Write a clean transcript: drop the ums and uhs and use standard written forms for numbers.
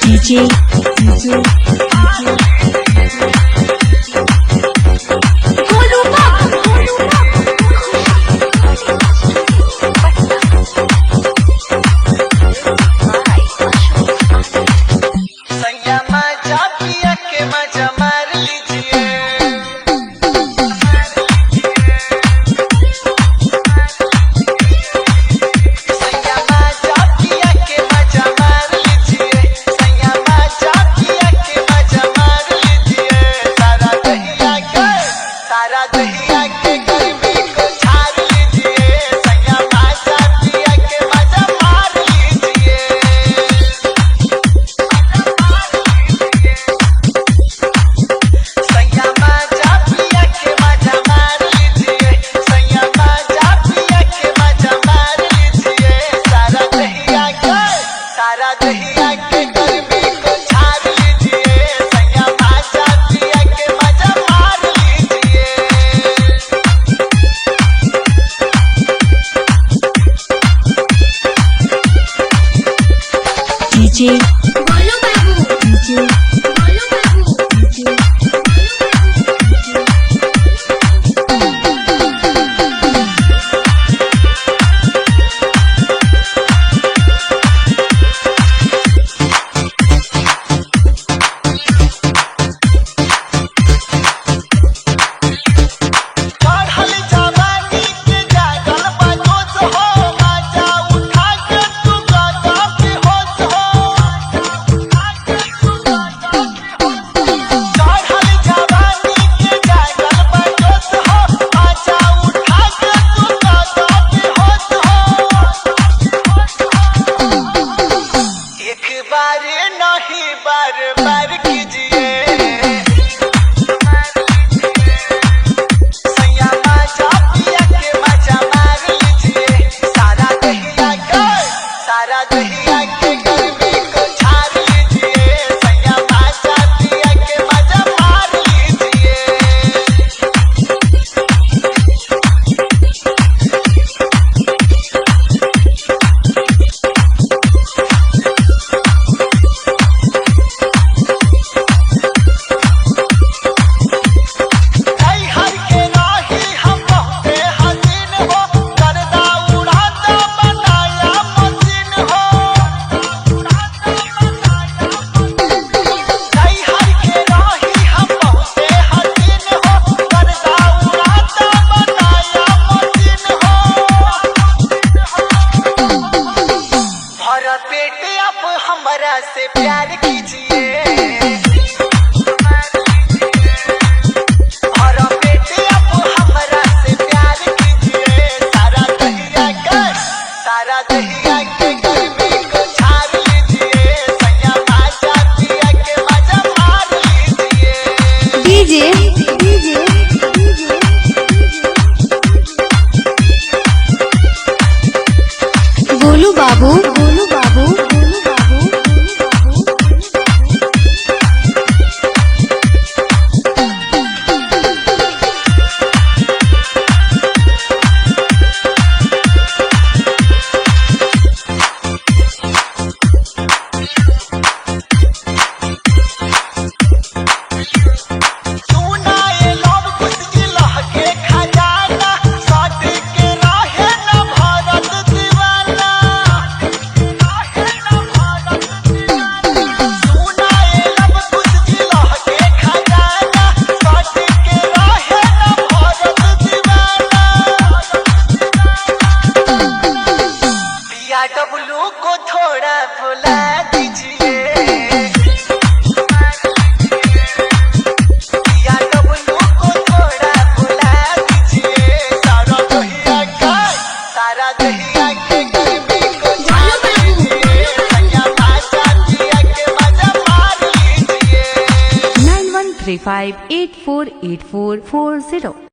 DJ DJ Golu Babu Golu Babu सैया मजा पिया के मजा मार लीजिए। सैया मजा पिया के मजा मार लीजिए। सैया मजा पिया के मजा मार लीजिए। सारा दहिया के, सारा दहिया के गर्मी को झाड़ लीजिए। सैया मजा पिया के मजा मार लीजिए। सैया मजा पिया के मजा मार लीजिए। सैया मजा पिया के मजा मार लीजिए। सारा दहिया के, सारा दहिया के गर्मी को झाड़ लीजिए। सैया मजा पिया के मजा मार लीजिए। DJ Golu Babu DJ Golu Babu DJ चढ़ल जवानी के जागल बा जोश हो, मजा उठा के तू गदा बेहोश हो। चढ़ल जवानी के जागल बा जोश हो, मजा उठा के तू गदा बेहोश हो। एक बार नहीं बार बार कीजिए। सैया मजा पिया के मजा मार लीजिए। सारा दहिया के, सारा दहिया के गर्मी को झाड़ लीजिए। सैया मजा पिया के मजा मार लीजिए। ऐ हर के राही हम बहुते हसीन हो, करदा उड़ाता बनाया मशीन हो। ऐ हर के राही हम बहुते हसीन हो, करदा उड़ाता बनाया मशीन हो। भरा पेट आप हमरा से प्यार कीजिए। भरा पेट आप हमरा से प्यार कीजिए। सारा दहिया के, सारा दहिया के गर्मी को झाड़ लीजिए। सैया मजा पिया के मजा मार लीजिए। DJ DJ Golu Babu Golu Babu Golu Babu Golu Babu सुना ये लोग कुछ गिलह के खजाना, साथ के राहे न भारत दीवाना। सुना ये लोग कुछ गिलह के खजाना, साथ के राहे न भारत दीवाना। पिया डब्लू को थोड़ा बुला दीजिए। पिया डब्लू को थोड़ा बुला दीजिए। सारा दहिया के, सारा दहिया के गर्मी को झाड़ लीजिए। सैया मजा पिया के मजा मार लीजिए। 9135848440.